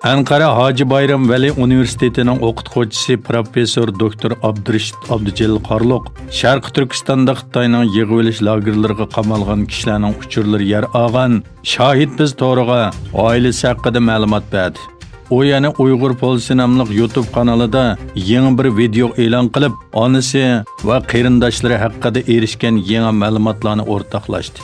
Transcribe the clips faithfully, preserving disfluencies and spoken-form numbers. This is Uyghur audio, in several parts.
ئەنقەرە ھاجى بايرام ۋەلى ئۇنىۋېرسىتېتىنىڭ ئوقۇتقۇچىسى پروفېسسور دوكتور ئابدۇرېشىت ئابدۇجېلىل قارلۇق شەرقىي تۈركىستاندا خىتاينىڭ يىغىۋېلىش لاگېرلىرىغا قامالغان كىشىلەرنىڭ ئۇچۇرلىرى يەر ئالغان شاھىت بىز تورىغا ئائىلىسى ھەققىدە مەلۇمات بەردى. ئۇ يەنە ئۇيغۇر پولىسى ناملىق يۇتۇب قانىلىدا يېڭى بىر ۋىدېئو ئېلان قىلىپ، ئانىسى ۋە قېرىنداشلىرى ھەققىدە ئېرىشكەن يېڭى مەلۇماتلارنى ئورتاقلاشتى.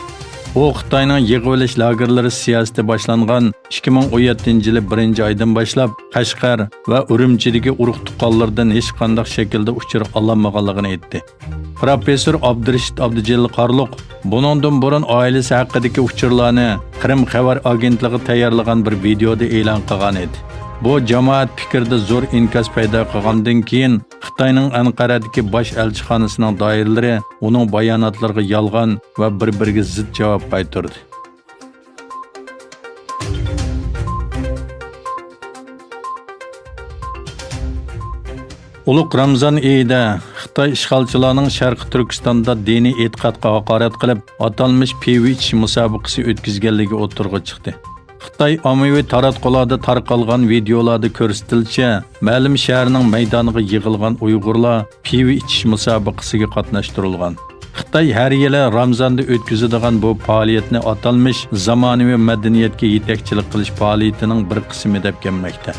ئۇ خىتاينىڭ يىغىۋېلىش لاگېرلىرى سىياسىتى باشلانغان ئىككى مىڭ ئون يەتتىنچى يىلى بىرىنچى ئايدىن باشلاپ قەشقەر ۋە ئۈرۈمچىدىكى ئۇرۇق-تۇغقانلىرىدىن ھېچقانداق شەكىلدە ئۇچۇر ئالالمىغانلىقىنى ئېيتتى. پروفېسسور ئابدۇرېشىت ئابدۇجېلىل قارلۇق بۇنىڭدىن بۇرۇن ئائىلىسى ھەققىدىكى ئۇچۇرلارنى قىرىم خەۋەر ئاگېنتلىقى تەييارلىغان بىر ۋىدېئودا ئېلان قىلغان ئىدى. بۇ جامائەت پىكرىدە زور ئىنكاس پەيدا قىلغاندىن كېيىن، خىتاينىڭ ئەنقەرەدىكى باش ئەلچىخانىسىنىڭ دائىرىلىرى ئۇنىڭ باياناتلىرىغا يالغان ۋە بىر-بىرىگە زىت جاۋاب قايتۇردى. ئۇلۇغ رامزان ئېيىدە خىتاي ئىشغالچىلارنىڭ شەرقىي تۈركىستاندا دىنىي ئېتىقادقا ھاقارەت قىلىپ، ئاتالمىش پىۋا ئىچىش مۇسابىقىسى ئۆتكۈزگەنلىكى ئوتتۇرىغا چىقتى. خىتاي ئاممىۋى تاراتقۇلاردا تارقالغان ۋىدېئولاردا كۆرسىتىلىشىچە، مەلۇم شەھەرنىڭ مەيدانىغا يىغىلغان ئۇيغۇرلار پىۋا ئىچىش مۇسابىقىسىگە قاتناشتۇرۇلغان. خىتاي ھەر يىلى رامزاندا ئۆتكۈزىدىغان بۇ پائالىيەتنى ئاتالمىش زامانىۋى مەدەنىيەتكە يېتەكچىلىك قىلىش پائالىيىتىنىڭ بىر قىسمى دەپ كەلمەكتە.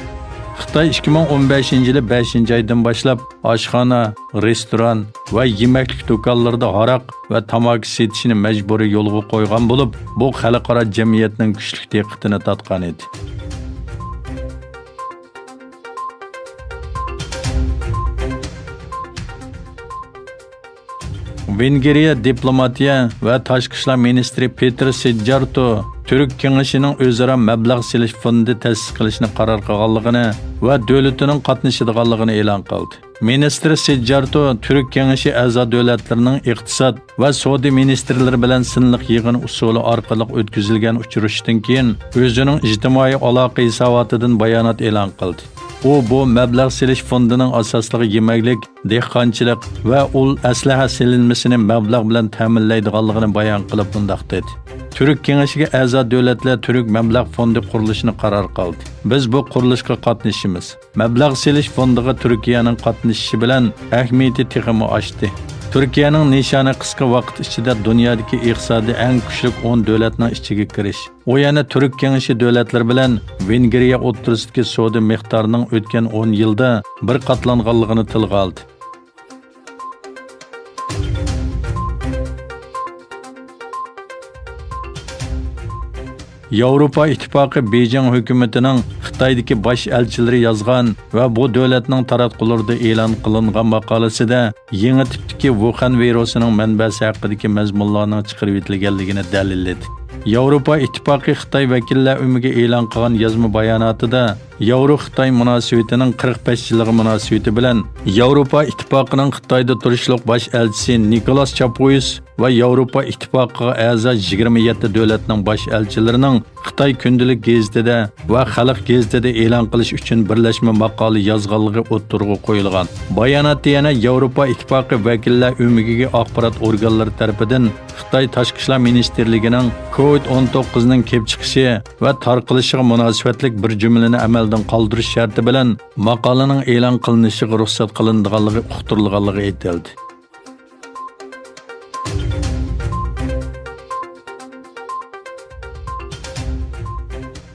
خىتاي ئىككى مىڭ ئون بەشىنچى يىلى بەشىنچى ئايدىن باشلاپ ئاشخانا، رېستوران ۋە يېمەكلىك دۇكانلىرىدا ھاراق ۋە تاماكا سېتىشنى مەجبۇرىي يولغا قويغان بولۇپ، بۇ خەلقئارا جەمئىيەتنىڭ كۈچلۈك دىققىتىنى تارتقان ئىدى. ۋېنگرىيە دىپلوماتىيە ۋە تاشقى ئىشلار مىنىستىرى پېتېر سىججارتو تۈرك كېڭىشىنىڭ ئۆزئارا مەبلەغ سېلىش فوندى تەسىس قىلىشنى قارار قىلغانلىقىنى ۋە دۆلىتىنىڭ قاتنىشىدىغانلىقىنى ئېلان قىلدى. مىنىستىر سىججارتو تۈرك كېڭىشى ئەزا دۆلەتلىرىنىڭ ئىقتىساد ۋە سودا مىنىستىرلىرى بىلەن سىنلىق يىغىن ئۇسۇلى ئارقىلىق ئۆتكۈزۈلگەن ئۇچرىشىشتىن كېيىن، ئۆزىنىڭ ئىجتىمائىي ئالاقە ھېساباتىدىن بايانات ئېلان قىلدى. ئۇ بۇ مەبلەغ سېلىش فوندىنىڭ ئاساسلىقى يېمەكلىك، دېھقانچىلىق ۋە ئۇل ئەسلىھە سېلىنمىسىنى مەبلەغ بىلەن تەمىنلەيدىغانلىقىنى بايان قىلىپ مۇنداق دېدى: تۈرك كېڭىشىگە ئەزا دۆلەتلەر تۈرك مەبلەغ فوندى قۇرۇلۇشىنى قارار قىلدى. بىز بۇ قۇرۇلۇشقا قاتنىشىمىز. مەبلەغ سېلىش فوندىغا تۈركىيەنىڭ قاتنىشىشى بىلەن ئەھمىيىتى تېخىمۇ ئاشتى. تۈركىيەنىڭ نىشانى قىسقا ۋاقىت ئىچىدە دۇنيادىكى ئىقتىسادى ئەڭ كۈچلۈك ئون دۆلەتنىڭ ئىچىگە كىرىش. ئۇ يەنە تۈرك كېڭىشى دۆلەتلىرى بىلەن ۋېنگرىيە ئوتتۇرىسىدىكى سودا مىقدارىنىڭ ئۆتكەن ئون يىلدا بىر قاتلانغانلىقىنى تىلغا ئالدى. ياۋروپا ئىتتىپاقى بېيجىڭ ھۆكۈمىتىنىڭ خىتايدىكى باش ئەلچىلىرى يازغان ۋە بۇ دۆلەتنىڭ تاراتقۇلىرىدا ئېلان قىلىنغان ماقالىسىدە يېڭى تىپتىكى ۋۇخەن ۋىرۇسىنىڭ مەنبەسى ھەققىدىكى مەزمۇنلارنىڭ چىقىرىۋېتىلگەنلىكىنى دەلىللىدى. ياۋروپا ئىتتىپاقى خىتاي ۋەكىللەر ئۆمىكى ئېلان قىلغان يازما باياناتىدا، ياۋرو-خىتاي مۇناسىۋىتىنىڭ قىرىق بەش يىللىقى مۇناسىۋىتى بىلەن ياۋروپا ئىتتىپاقىنىڭ خىتايدا تۇرۇشلۇق باش ئەلچىسى نىكولاس چاپويس ۋە ياۋروپا ئىتتىپاقىغا ئەزا يىگىرمە يەتتە دۆلەتنىڭ باش ئەلچىلىرىنىڭ خىتاي كۈندىلىك گېزىتىدە ۋە خەلق گېزىتىدە ئېلان قىلىش ئۈچۈن بىرلەشمە ماقالە يازغانلىقى ئوتتۇرىغا قويۇلغان. باياناتتا يەنە ياۋروپا ئىتتىپاقى ۋەكىللەر ئۆمىكىگە ئاخبارات ئورگانلىرى تەرىپىدىن خىتاي تاشقى ئىشلار مىنىستىرلىكىنىڭ كوۋىد ئون توققۇزنىڭ كېلىپ چىقىشى ۋە تارقىلىشىغا مۇناسىۋەتلىك بىر جۈملىنى ئەمەلدىن قالدۇرۇش شەرتى بىلەن ماقالىنىڭ ئېلان قىلىنىشىغا رۇخسەت قىلىنىدىغانلىقى ئۇقتۇرۇلغانلىقى ئېيتىلدى.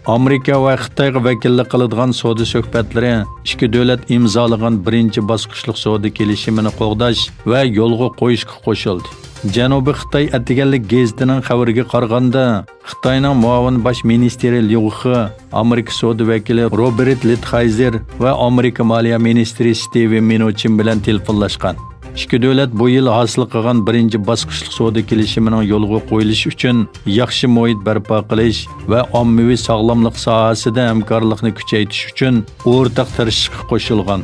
ئامېرىكا ۋە خىتايغا ۋەكىللىك قىلىدىغان سودا سۆھبەتلىرى ئىككى دۆلەت ئىمزالىغان بىرىنچى باسقۇچلۇق سودا كېلىشىمىنى قوغداش ۋە يولغا قويۇشقا قوشۇلدى. جەنۇبىي خىتاي ئەتىگەنلىك گېزىتىنىڭ خەۋىرىگە قارىغاندا، خىتاينىڭ مۇئاۋىن باش مىنىستىرى ليۇ خې ئامېرىكا سودا ۋەكىلى روبېرت لىتخايزېر ۋە ئامېرىكا مالىيە مىنىستىرى ستىۋېن مىنۇچىن بىلەن تېلېفونلاشقان. ئىككى دۆلەت بۇ يىل ھاسىل قىلغان بىرىنچى باسقۇچلۇق سودا كېلىشىمىنىڭ يولغا قويۇلۇشى ئۈچۈن ياخشى مۇھىت بەرپا قىلىش ۋە ئاممىۋى ساغلاملىق ساھەسىدە ھەمكارلىقنى كۈچەيتىش ئۈچۈن ئورتاق تىرىشىشقا قوشۇلغان.